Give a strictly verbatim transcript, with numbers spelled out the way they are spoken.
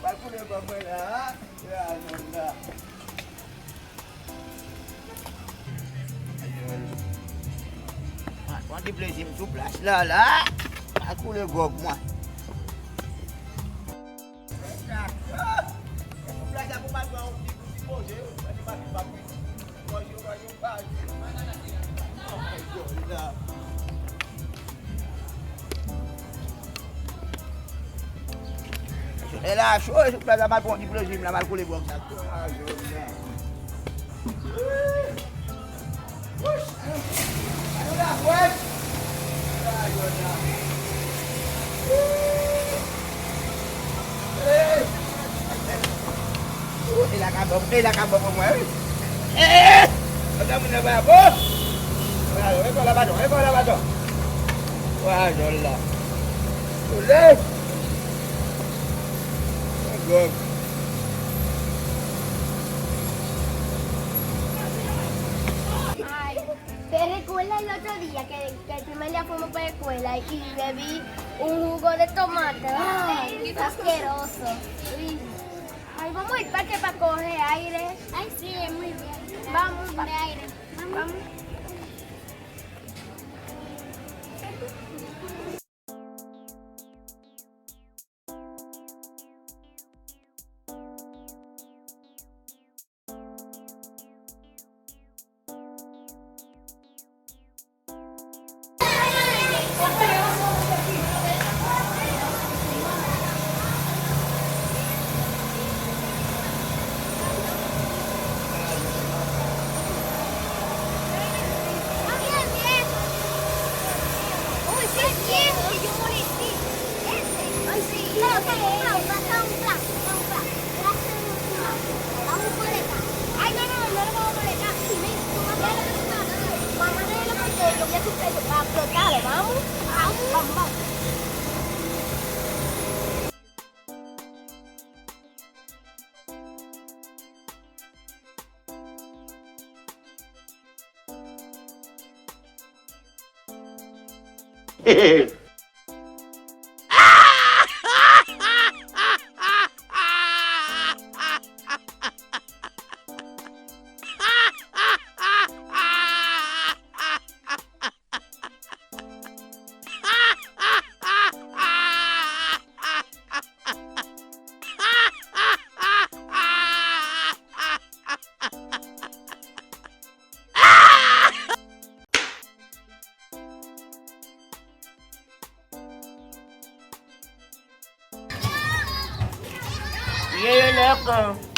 Pral koule kòb mwen la, a. Ya, non, la. Mwen, mwen te plezi m sou plas la, la. Pral koule gwòg mwen. Sou plas la pou m al pran yon ti, ti poze, mwen te pa, pa, pa, pa, pa, pa, pa, Solèy la cho, sou plas la, m al pran yon ti plezi m la, m al koule gwòg sa. E la ka bon, e la ka bon pou mwen, wi. E! Konsa moun nan pa bon. Wè, wè, kò la baton, wè, kò la baton. Wè, jòl la. Solèy. Gwòg. Ay, te rekoule el otro día, que, que el primer día fuimos para la escuela y bebí un jugo de tomate. Ay, asqueroso. Uy. Ay, vamos a ir al parque para coger aire. Ay, sí, es muy bien. Vamos, coger aire. Vamos. Ye, ye, lèkò.